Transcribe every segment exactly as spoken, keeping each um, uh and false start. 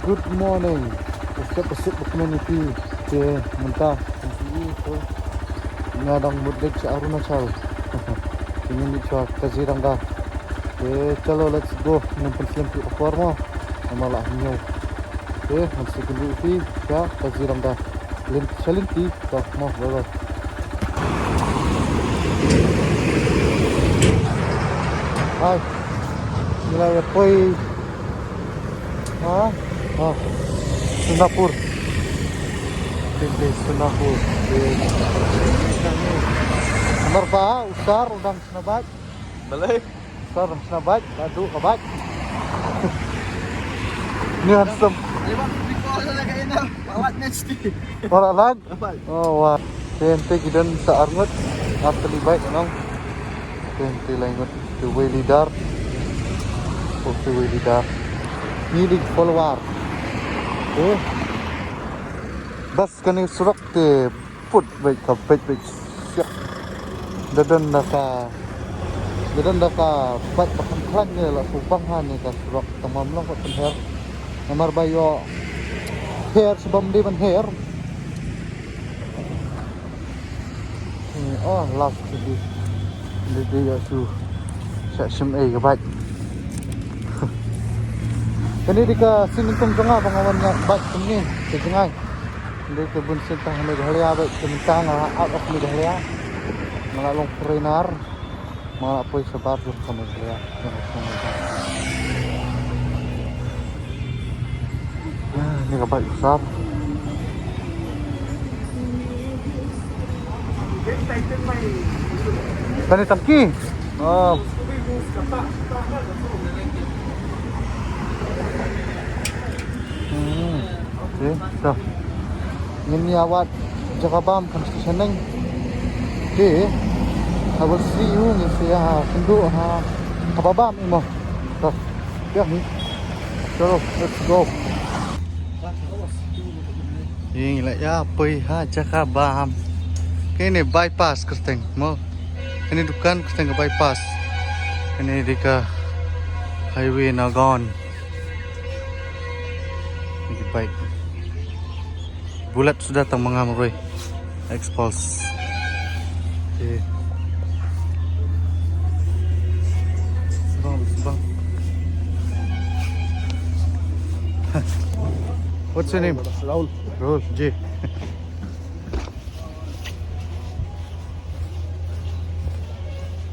Good morning. Step step ba kmen ïa phi. Te mynta nga dang mut leit sha Arunachal. Te ngin leit sha Kaziranga. Te chalo, let's go. Ngin pynslem phi ka por mo. Namar la hynñiew. Te ngan sa kynduh ïa phi sha Kaziranga. Lin, sha lynti. To mo, bye bye. Hai. Ngi la ïa poi. Ha? Ha. Sonapur. Tinte Sonapur. Namar ba u Sar u dang shna bike. Balei? Sar u dang shna bike, la duh ka bike. Ni handsome. Lewat before la kaina. Lewat next. Ora lan. Oh, wah. Te hynte ki don sa arngut. Ar tylli bike nong. Te hynte lai ngut. Te wei leader. Oh, te wei leader. Ni dei follower. Te bas kane surok te put beit ka beit beit. Siap. Da don da ka, da don da ka bike ba kham khlaiñ ne la shu bang ha ne ka surok. Tang mam long pat pynher. Namar ba ïoh her shu bam dei ban her. Eh, oh, last to be. Dei dei ïa shu. Sa shim ei ka bike. Kane dei ka sien nyngkong jong nga ba nga wan ïa bike kumne. Ka jngai. Dei ka bun sien tang ha Meghalaya bike, ka mynta nga out of Meghalaya. Nga la long foreigner. Nga la poi shabar jong ka Meghalaya. Ah, ni ka bike besar. Tani tangki. Oh. Hmm. Okay, to. Ngin ïa wad jaka bam kan station neng. Okay. I will see you ngin sa ïa kynduh ha kaba bam imo. To. Ïa ni. Chalo, let's go. Ïa ngi la ïa poi ha jaka bam. Kane bypass kyrteng mo. Kane dukan kyrteng ka bypass. Kane dei ka highway Nagaon. Ni ki bike. Bullet suda tang ma nga marwei. Xpulse. Okay. Sibang, sibang. What's your name? Rahul. Rahul, ji.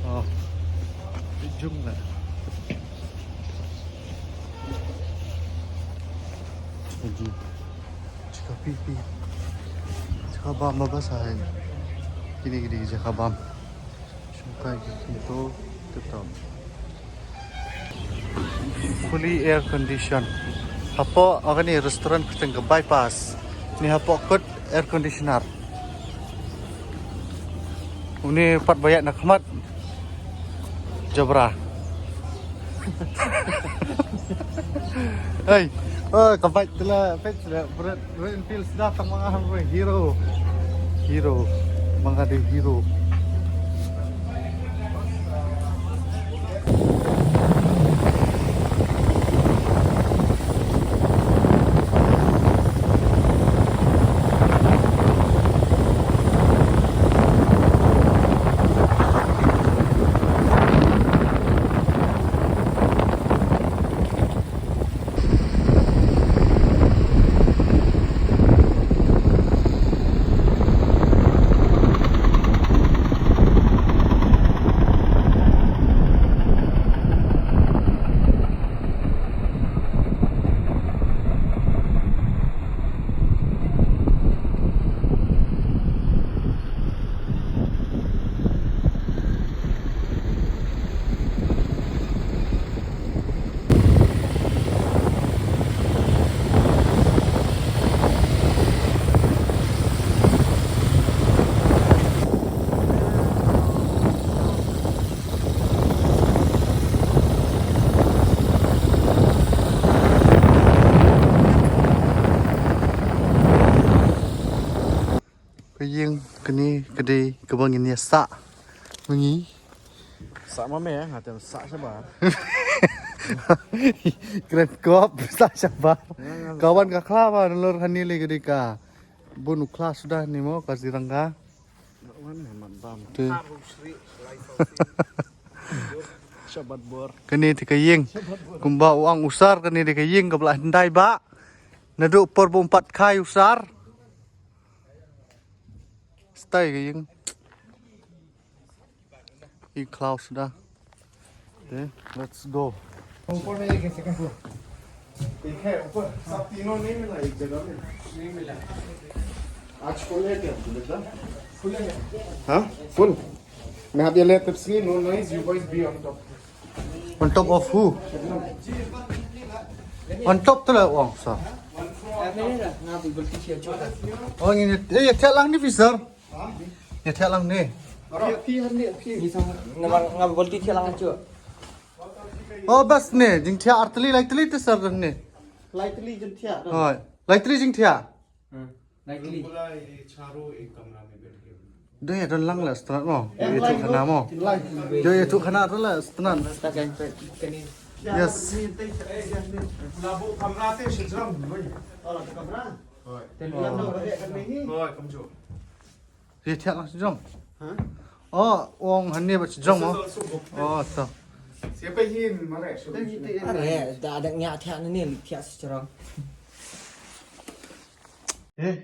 Oh. Jung la. Ji. Jaka pipi. Jaka bam ba basa hai. Kine kine jaka bam. Shongkai ki kito tip top. Fully air condition. Hapoh, oh, kane restaurant kyrteng ka Bypass. Ni hapoh kut air conditioner. Une pat ba ïaid na khmat. Jabra. Hey, oh, ka bike te la, peit la, Brad, Royal Enfield suda tang ma nga ha Hero. Hero. Ma nga dei Hero. Ka ïing kane ka dei kaba ngin ïa sah ma ngi. Sah ma me, nga te sah shabar. Kren kop sa shabar. Ka wan ka khla ba nalor hani le gede ka. Bun u khla suda ni mo ka zirang ka. Te. Shabat bor. Kane te ka ïing. Kumba u ong u sar kane te ka ïing ka ba la hyndai ba. Naduh por ba um pat kai u sar. Stai ka ïing. I khla suda. Te, let's go. ऊपर में एक है, सेकंड फ्लोर। एक है ऊपर, सब तीनों नहीं मिला एक जगह में। नहीं मिला। आज फुल है क्या? हाँ, फुल। मैं अभी लेते, no noise, you guys be on top. On top of who? On top tu lah, wong sa. Oh, ini, eh, ya, cak lang ni, Fisher. Ïa, thiah lang ne. Phi, phi, han ne, phi. Namar nga ba balti thiah lang, cuh. Oh, bas ne, jingthiah artylli, laitylli te sir ne. Laitylli jingthiah, don. Hoi. Laitylli jingthiah. Hmm. Laitylli. बोला ये चारों एक कमरा में बैठ के। Dei, don lang la stunat mo. Ïathuh khana mo. Lai. Ïathuh khana tu la stunat. Yes. बोला वो कमरा थे, शिजरम, वही। Oh, la कमरा? Hoi. Hoi, कमजोर. Ïa thiah lang shu jong. Ha? Oh, ong hangne ba shu jong mo. Oh, to. Siapa hin mare shu. Are, da da nya thiah ne ne thiah shu jong. Eh.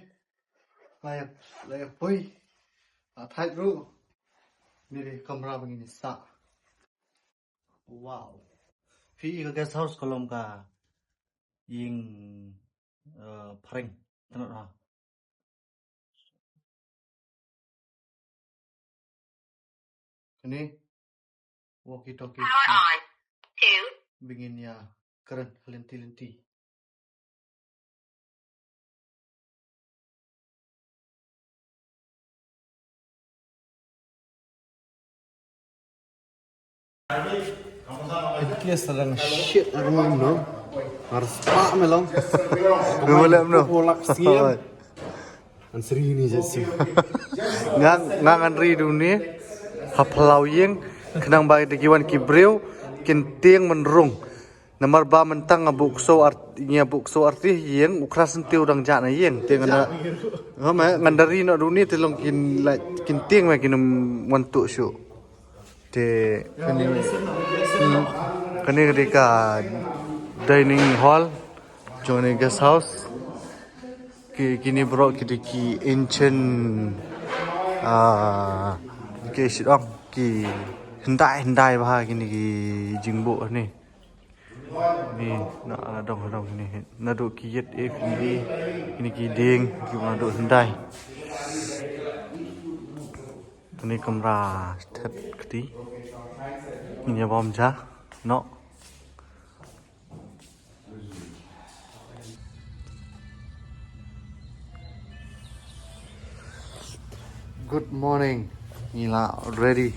Lai lai poi. A thait ru. Ni ri kamra bang ini sa. Wow. Phi ka guest house kolom ka ïing, eh, phareng. Tengok ha. Kane walkie talkie. Power on. Two. Bingin ïa kren lynti lynti. Kies lang shit armam no. Harus pak melong. Boleh no. Polak siam. Ansri ni je siam. Ngang ngang anri du ni. Ha phalau ïing khnang ba de kiwan ki briew kin tieng mynrung. Namar ba mynta nga buh ksew ar ngi buh ksew artist ïing u khras nti u dang jah na ïing te ngan da. Ha ma ngan da ri noh duni te long kin la kin tieng ma kin wan tuh shuh. Te kane kane ka dei ka dining hall jong ne guest house. Ki kine bro ki dei ki ancient ah ki shit ong ki hyndai hyndai bha kine ki jingbuh ne. Ni na dong dong ni na do ki yet e ki ni ki ding ki na do hyndai. Ni kamra thet kti ni ya bom ja no. Good morning. Ngi la ready.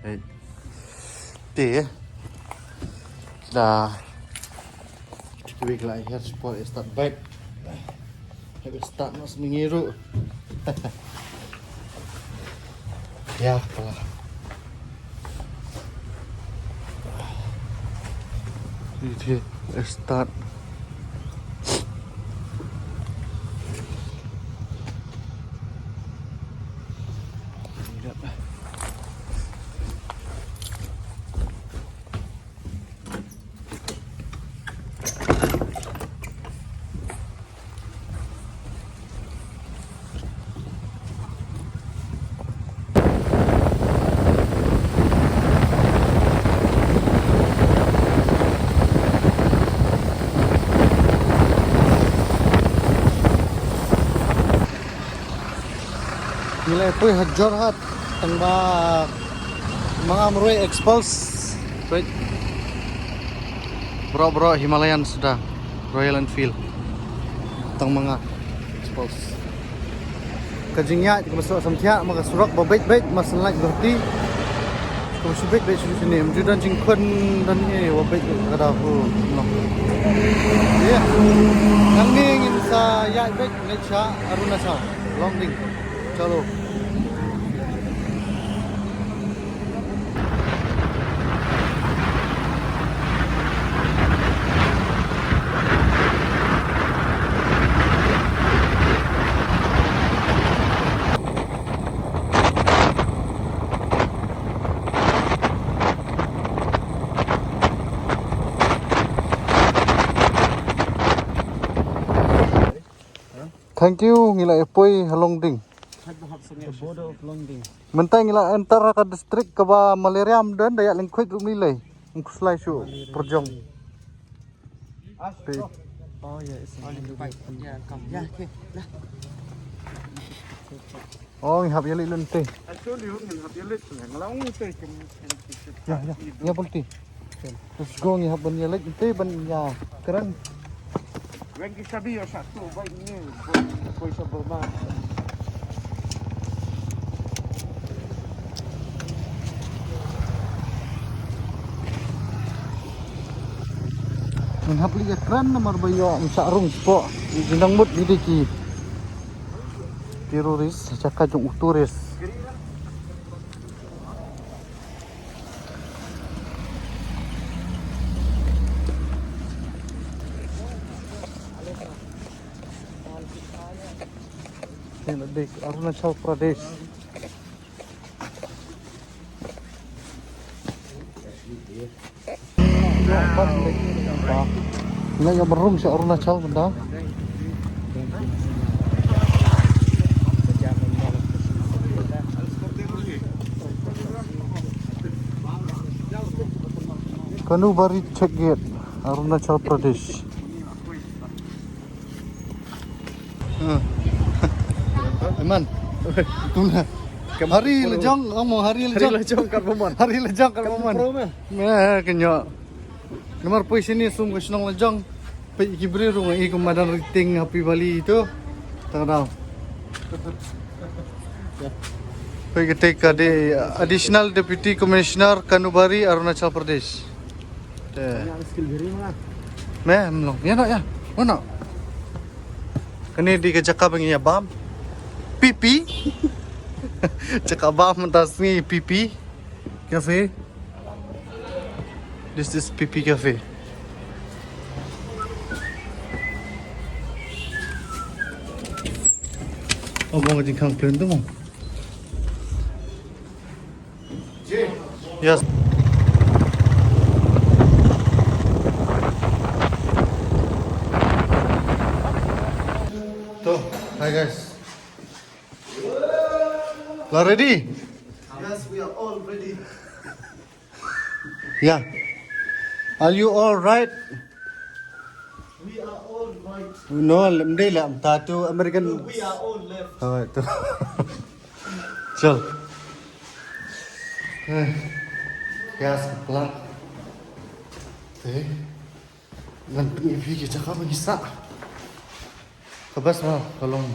Hey. Te. Da. Kita wik la hair sport start bike. Hair start mas mengiru. Ya, kalah. Ini dia start. Ngi la poi ha Jorhat tang ba ma nga mroi expose. Wait. Bro bro Himalayan suda Royal Enfield. Tang ma nga expose. Ka jingïaid ka ba suk samthiah ma ka surok ba beit beit ma sunlight ba ti. Ka ba shu beit beit shu sini em ju don jingkhun don e ba beit ka da hu no. Ye. Nangne ngin sa ïaid beit leit sha Arunachal. Long ding. Chalo. Thank you, ngi la ïa poi ha Longding. The border of Longding. Mynta ngi la enter ha ka district kaba malaria ym don, da ïa lyngkhuid ruh ym lei. Ym khuslai shuh pyrjong. Peit. Oh yeah, it's in the pipe. Yeah, come. Yeah, okay. Lah. Oh, ngi hap ïaleit lynti. I told you, ngi hap ïaleit lynti. Ngi la ong lynti. Ya, ya. Ya, bulti. Let's go, ngi hap ban ïaleit lynti ban ïakren. Wen ki shabi ïa sha tu, bai ni, bai, bai sha Burma. Ngan hap leit ïakren namar ba ïoh ym shah rung spot. Ki nang mut ki dei ki terrorist, jaka jong u tourist. Arunachal Pradesh. Nga ïa marung sha Arunachal benda. Kanubari check gate, Arunachal Pradesh. Eman. Hari lejong, ngomong hari lejong. Hari lejong kat Bamon. Hari lejong kat Bamon. Me kenyo. Namar poi sini sum ka shnong lejong. Poi ki bri rung i ko madan riting happy bali itu. Tang dau. Poi kita ka di Additional Deputy Commissioner Kanubari Arunachal Pradesh. Te. Me mlong. Ya nak ya. Mana? Kane di ka jaka ba ngi ïa bam. Pipi. Jaka bam mynta sngi pipi. Cafe. This is Pipi Cafe. Oh, mo ka jingkhang plane tu mo. Yes. To, hi guys. La ready? Yes, we are all ready. Yeah. Are you all right? We are all right. No, ym dei la mynta tu American. No, we are all left. Oh, tu. Chal. Eh, gas pla. Eh. Ngan pyni ïa phi ki jaka ba ngi sah. Ka best ma ka long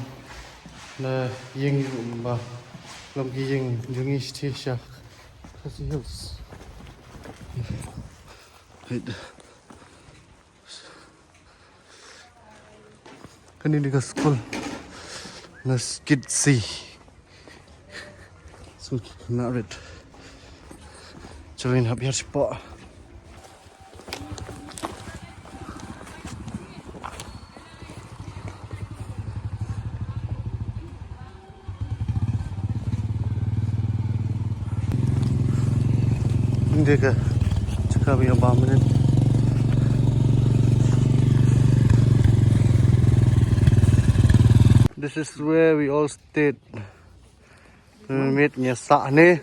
na ïing ba long ki ïing jong ngi sha Khasi Hills. Right. Kane dei ka skul na Skidsi. Skul ki khynnah rit. Choi ngin hap ïar shapoh. Ynda ka jaka ba ïa bam mynnin. This is where we all stayed. Met ngi sah ne.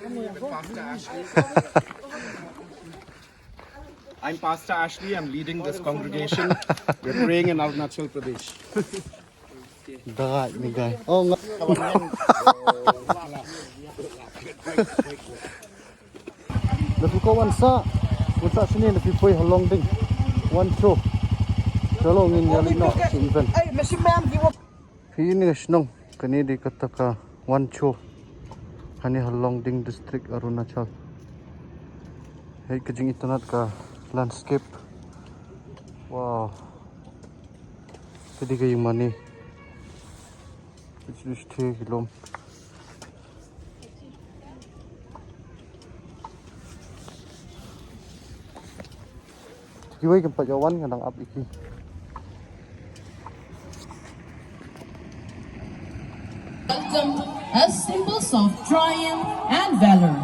I'm Pastor Ashley. I'm leading this congregation. We're praying in Arunachal Pradesh. Dai ni guy. Oh, nga. Napi ko wan sa, wan sa sini napi poi ha Longding. Wan cho. Chalo ngin ïa leit noh sha event. Hey, Mister Ma'am, you want Hi ni ka shnong, kane dei kata ka Wancho. Hani ha Longding District, Arunachal. Hei ka jingitynnad ka landscape. Wow. Ka dei ka ïing mane. Ka dei ka lum. Kiwei kim pat ïa wan, nga dang ap ïa ki. Welcome as symbols of triumph and valor.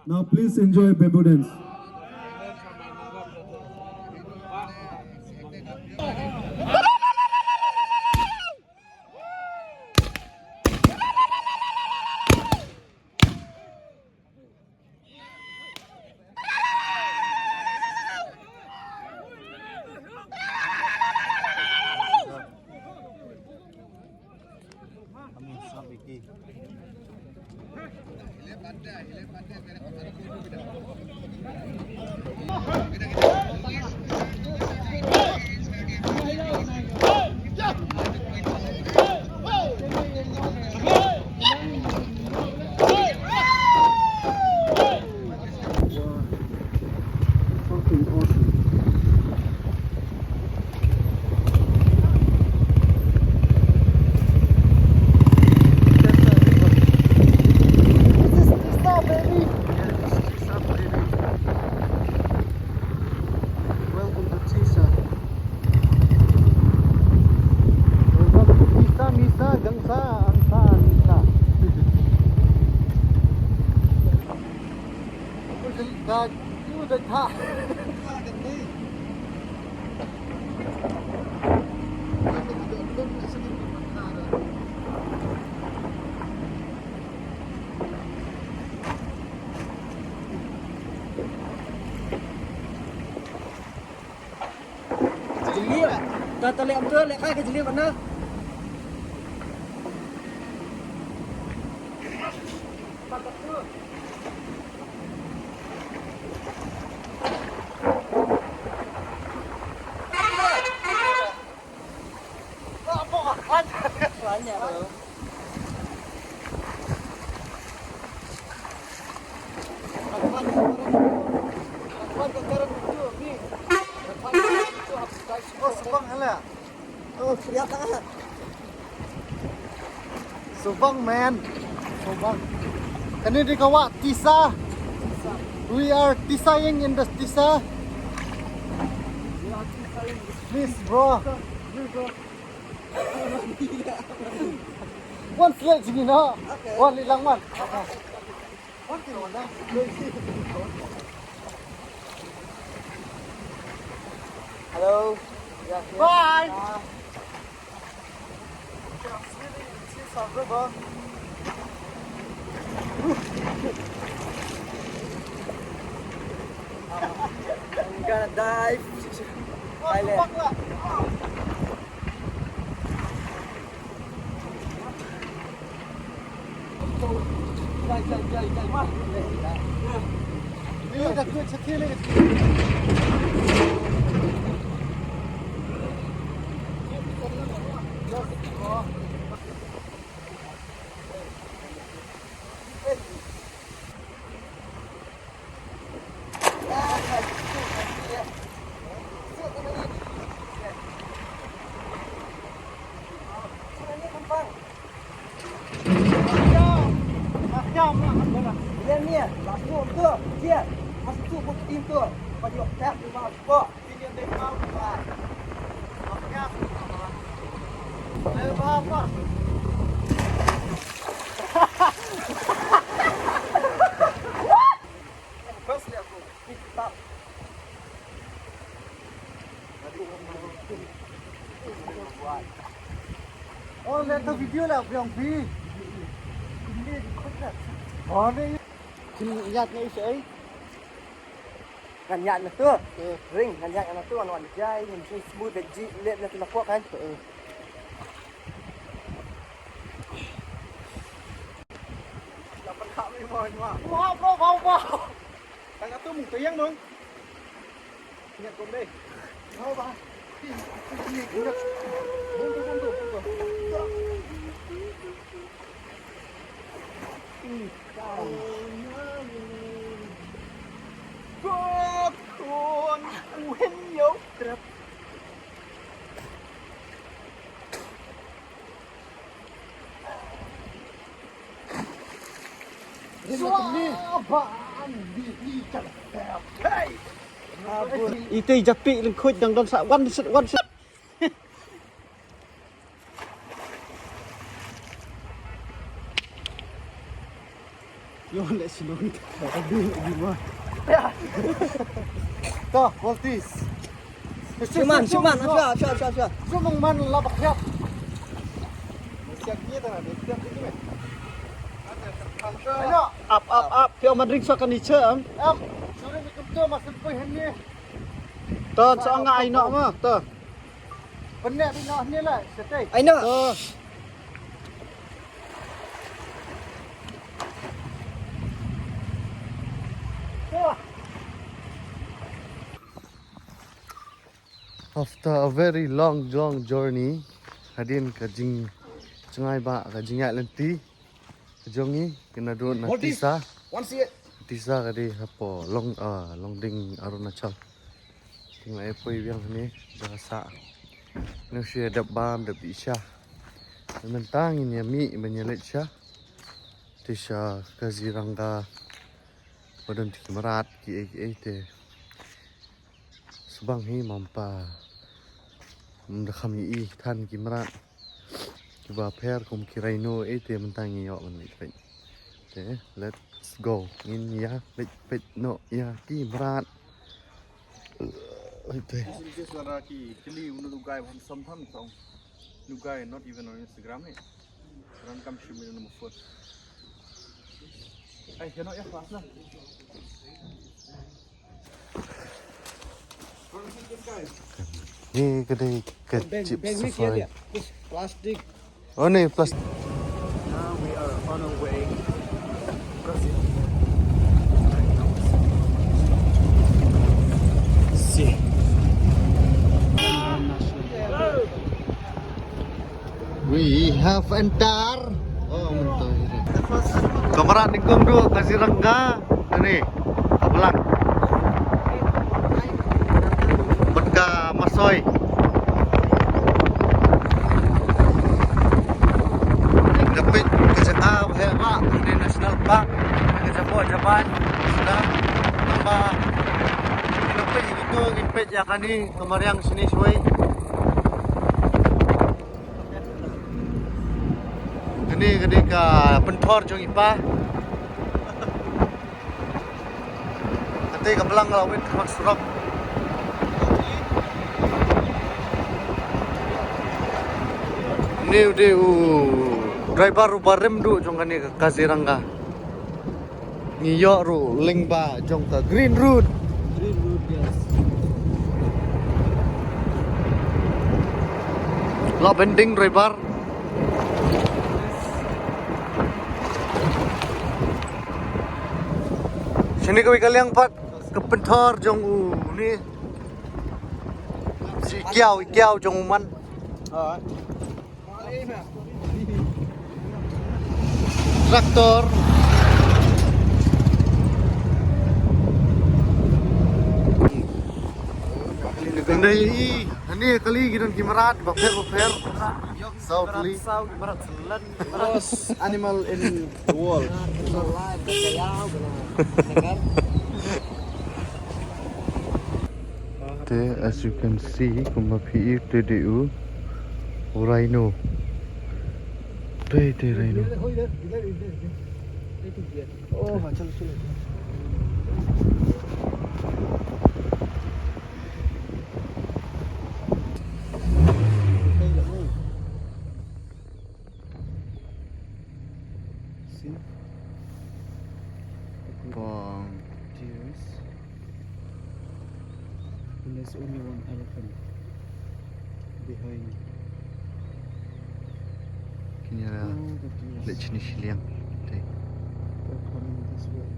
Now please enjoy bamboo dance. Fucking awesome. This is Tisa, baby. Yeah, this is Tisa, baby. Welcome to Tisa. Welcome to Tisa, Misa, Gangsa, Angsa, Nisa. Ka jylliew. Ta, ta leh amtua, leh kai ka jylliew bad na. Oh, subang hala. Oh, subang, man. Subang. Kane dei ka wah Tisa. We are Tisaying in the Tisa. Please, bro. Wan slide sini, no? Okay. Wan, leit lang, wan. Hello. Bye. I'm gonna dive. Bye, leh. Oh, leh to video lah, biang bi. Oh, ni. Kin ïaid na i shaei? Ngan ïaid na tu. Eh. Ring, ngan ïaid na tu, ngan wan jai, ngan jai smooth, da ji, leh na tu na pok kan. Eh. Wah, bro, wah, wah. Tang atu mung tayang mung. Ingat kong deh. Wah, wah. Ingat, ingat. Bung tu, bung tu, bung tu. Ite japi lengkhuid dang don sa wan set wan set. Yo le silong. Abi abi ma. To, voltis. Shuman, shuman, sha, sha, sha, sha. Shuman man la bakhyap. Up, up, up. Phi ong man ring sa kan ni che am. Am, suri mi kum to mas kum hen ni. To, sa nga ai no ma, to. Pynne bi noh ni la, setei. Ai noh. Oh. After a very long, long journey, hadien ka jingjngai ba ka jingïaid lynti ka jong ngi, kane ka dei na Tisa. Tisa ka dei hapoh Long, ah, Longding, Arunachal. Te nga la poi biang hangne, jaka sah. Nang shu dep bam, dep dih sha. Mynta ngin ïa mih ban ïa leit sha. Te sha Kaziranga. Ba don ki mrad, kiei kiei te. Sbang hi mamba. Mynta kham ïohi than ki mrad. Kiba pher kum ki rhino, eh, te mynta ngi ïoh ban leit peit. Te, let's go. Ngin ïa leit peit noh ïa ki mrad. Oi, te. Just, just lada ki kylli, you know, the guy handsome than song. New guy, not even on Instagram, eh. Run come shoot me in the phone. Hey, you know, yeah, fast na. Ni ka dei ka Jeep Safari. Plastic. Oh, ni plastic. Now we are on our way. See. We have entered. Oh, mynta. Kamra ni kum dua Kaziranga. Ani, Ablang. Bad ka Masoi. Ka peit ka jaka ba heh ba, ni National Park. Ka jaka ba jaban. Suda. Namba. Ni ka peit itu, ni peit ïa kane, ka mariang sini shuwei. Kane, kane ka pynthor jong i pa. Kata ka blang la wit khmat surok. Ni u dei u driver uba rem duh jong kane ka Kaziranga. Ngi ïoh ruh lyngba jong ka Green Road. Green Road, yes. Lah bending driver. Shane kawei ka liang pat ka pynthor jong u ni. Shi kiaw, kiaw jong u man. Traktor. Kane i, kane kali ki don ki mrad bapher bapher. Saw kali. Most animal in the world. Te, as you can see, kumba phi i te dei u rhino. Te, te rhino. See? Bong. Deers. And there's only one elephant behind. Kine la. Oh, the deers. Leit shane shiliang. Te. They're coming this way.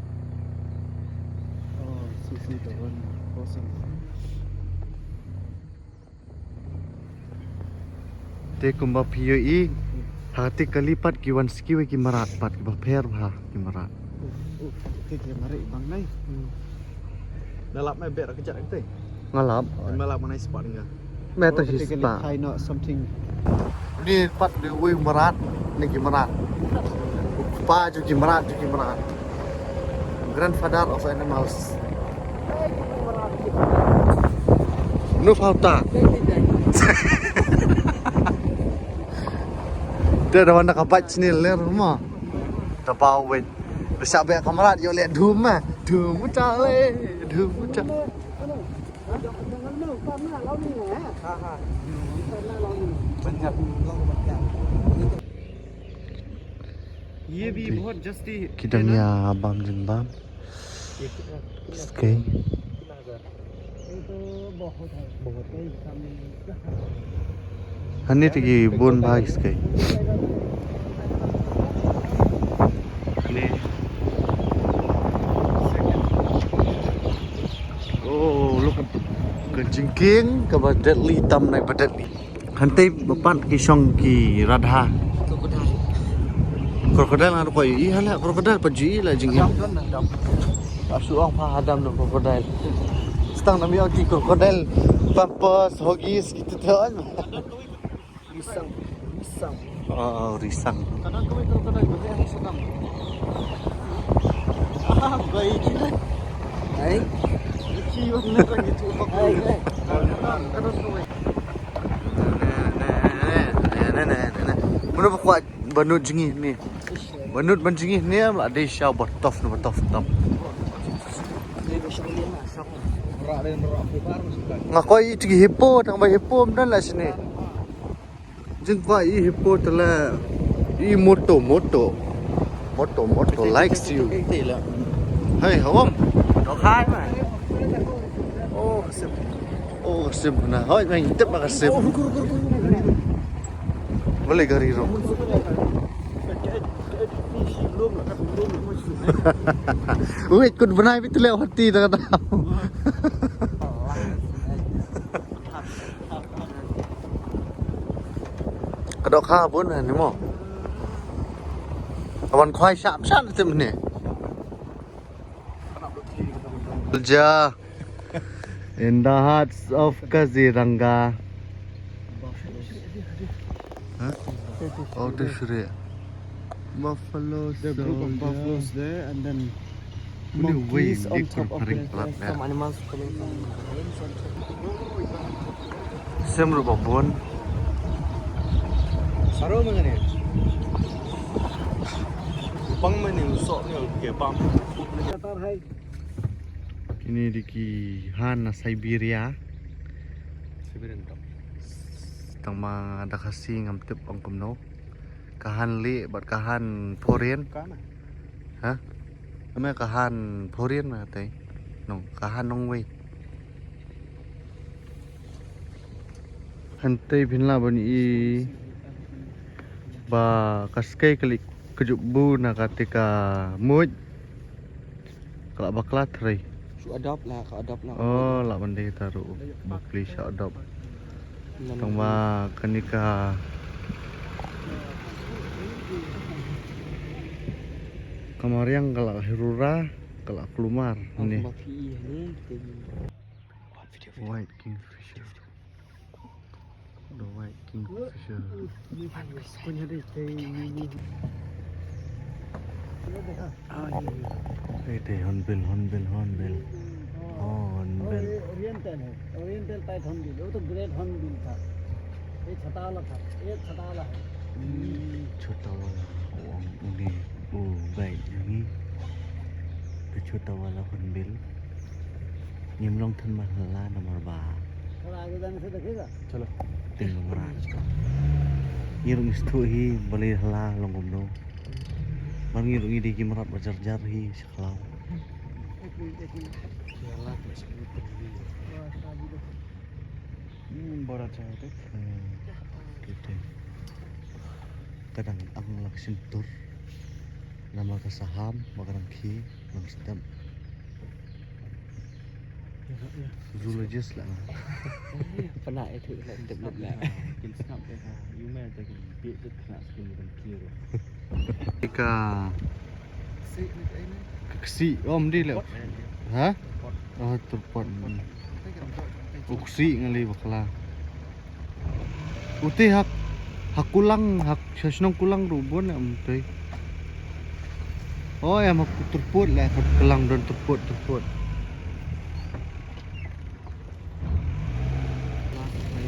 Oh, see, see the one crossing. Te kumba phi ïohi, ha te kali pat ki wan sha kiwei ki mrad pat kiba pher bha ki mrad. Uf, uf, te ki mrad bang nai. Hmm. Da lap me ber ka jat te. Nga lap. Me lap mana spot nga. Me to shi spot. Te kali thai no something. Ni pat de wei mrad, ni ki mrad. Pa ju ki mrad, ju ki mrad. Grandfather of animals. No falta. Te da wan da ka bike sini ler mo. Da ba wet. Besa be kamera yo le dhum ma. Dhum uta le. Dhum uta. ये भी बहुत जस्ती Ki dang ïa bam jingbam. Skai. Hangne te ki bun bha ki skai. Hangne. Oh, look at ka jingkieng kaba deadly, tam nai ba deadly. Hangtei ba pat ki shong ki radha. Crocodile. Crocodile nga ruh kwah ïohi, hala crocodile pat ju ïohi la jingim. Ka shu ong pha ha dam na crocodile. Stang na mi ong ki crocodile. Pampers, Huggies, kita te ong. Risang, risang. Oh, risang. Kadang kawei crocodile ba ïa sa dam. Ah, baik gila. Hai. Ki wan na rangi tu. Hai, hai. Kadang kawei. Mano ba kwah ba nud jngi ne? Ba nud ban jngi ne, la dei sha ba tough ne, ba tough tam. Nga kwah ïohi hippo, tang ba hippo ym don la shane. Jing kwah ïohi hippo te la ïohi moto, moto. Moto, moto likes you. Hey, hawam. Dokhai ma. Oh, sip. Oh, ka sim na. Hoi, nang tip ba ka sim. Beli gari ro. Wait, kut bnai bit lewat ti dah kata. Ka dohkha bun ni mo. Wan khwai shap shap tim ni. Ja. In the hearts of Kaziranga. Huh? Oh, this is buffalo. The group of buffaloes there, and then monkeys on top of it. Some animals coming from. Sem ruh ba bun. Saro mangane. Pang mane usok ne ke pam. Kine dei ki han na Siberia. Siberian dog. Tang ma da Khasi ngam tip ong kumno. Ka han lieh bad ka han phoren. Ka na. Ha? Ame ka han phoren ma tei. Nong ka han nongwei. Hantei phin lah ban i ba ka skei ka lieh ka juh bu na kata ka muid. Ka lah bakla trei. Shu adopt lah, ka adopt lah. Oh, lah ban dei ta ruh. Bukli sha adopt. Tang ba kane ka ka mariang ka lah hirura, ka lah kulmar ni. White kingfisher. The white kingfisher. Ei, ei, hornbill, hornbill, hornbill. Hornbill. Oriental hai. Oriental type hornbill. Wo to great hornbill tha. Ye chhota wala tha. Ye chhota wala hai. Chhota wala. Wo, uni. Wo, bai, uni. To chhota wala hornbill. Ngim long than ma hala namar ba. Thora aage jane se dekhega. Chalo. Ting mrad. Ngi ruh ngi sngewthuh hi balei hala long kumno. Mar ngi ruh ngi dei ki mrad ba jar jar hi sha khlaw. Hmm, bora jai te. Hmm. Kite. Ka dang ang lak shyntur. Namar ka saham ba ka dang khie. Nang step. Zoologist lah. Pernah itu lah, dep dep lah. Kin snap eh ha. You may take it bit that kena skin dengan kiri. Ika. Ka ksih om di le. Ha? Oh, turpot. U ksih ngali bakla. Uti hak, hak Kulang, hak sha shnong Kulang ruh bun em tei. Oh, ïa ma put turput lah, put ka long don turput, turput.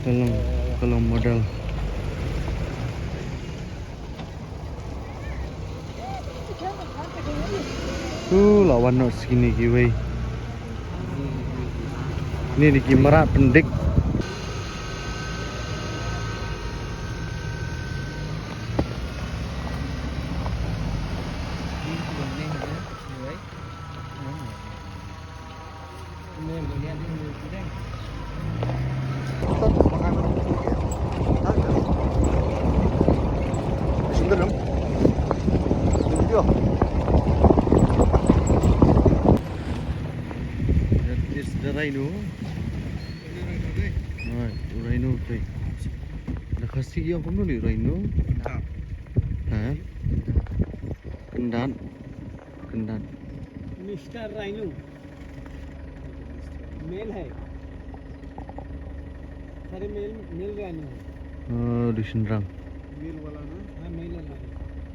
Ka long, ka long model. Tu la wan noh sha kine kiwei. Kine dei ki mrad pyndik. That is the rhino. Right, rhino te. Da Khasi ïa kumno lei rhino? Ha? Kyndat. Kyndat. Mister Rhino. Male है। सारे male, male rhino है। Oh, dei shynrang. Male वाला ना? हाँ, male वाला।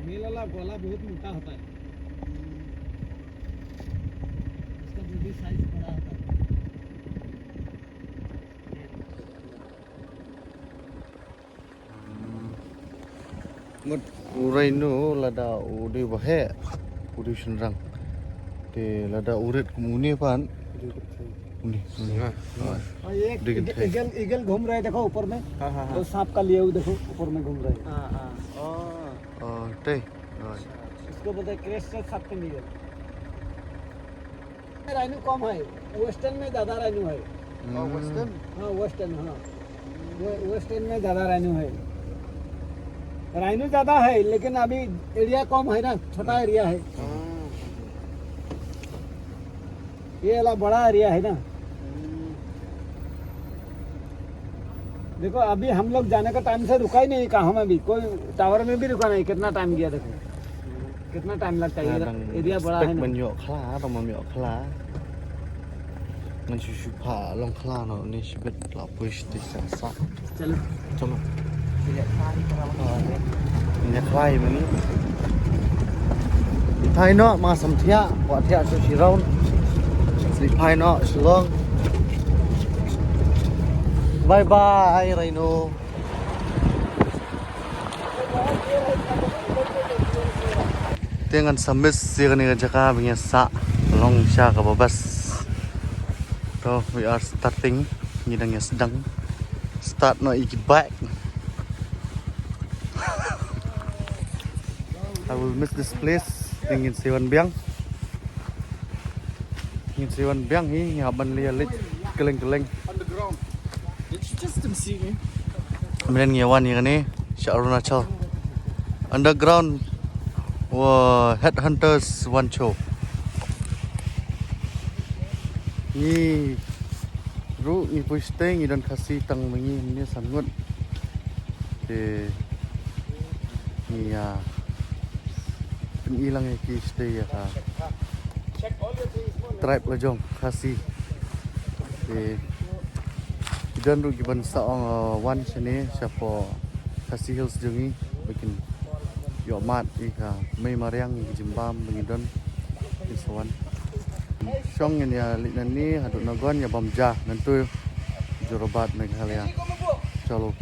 Male वाला गला बहुत मोटा होता है। इसका body size बड़ा होता है। Mut u rhino lada u dei ba heh, u dei shynrang. Te lada u rit kum une pat. Une, une. हाँ। हाँ, ये एक dei kynthei। Eagle, eagle घूम रहा है, देखो ऊपर में। हाँ, हाँ, हाँ। वो सांप का लिए हुए देखो, ऊपर में घूम रहा है। हाँ, हाँ। Oh, te. Oh। इसको बोलते हैं crested serpent eagle। Rhino कम है, western में ज्यादा rhino है। Hmm। Western? हाँ, western, हाँ। Western में ज्यादा rhino है। Rhino ज्यादा है, लेकिन अभी area कम है ना, छोटा area है। हाँ। ये वाला बड़ा area है ना। देखो, अभी हम लोग जाने का time से रुका ही नहीं कहाँ में भी, कोई tower में भी रुका नहीं। कितना time गया देखो, कितना time लगता है। Area बड़ा है ना। Ban ïoh khla, ban ïoh khla. Ngan shu shu pha long khla noh ne shibit la push te sa sa. चलो। चलो। ये खाई मनी। Thai noh ma sam thiah, wa thiah shu shi round. Sli phai noh Shillong. Bye bye rhino. Te ngan sa miss ïa kane ka jaka ba ngi sah long sha kaba best. To, we are starting. Ngi dang ïa sdang. Start noh ïa ki bike. I will miss this place. Te ngin sa wan biang. Ngin sa wan biang hi, ngi hap ban leit kylleng kylleng. Underground. Did you just see me? Mynta ngi wan ïa kane sha Arunachal. Underground wa headhunters wan show. Ngi ruh ngi poi shatei ngi don Khasi tang ma ngi hynne san ngut. Te ngi ïa pyni lang ïa ki shatei ïa ka tribe la jong Khasi. Te ki don ruh ki ban sa ong, uh, wan shane shapoh Khasi Hills jong ngi ba kin ïoh mad ïa ka mei mariang ïa ki jingbam ba ngi don. Kin sa wan. Shong ngin ïa leit nangne haduh naduh ïa bam ja nangtu Jorabat Meghalaya. Chalo.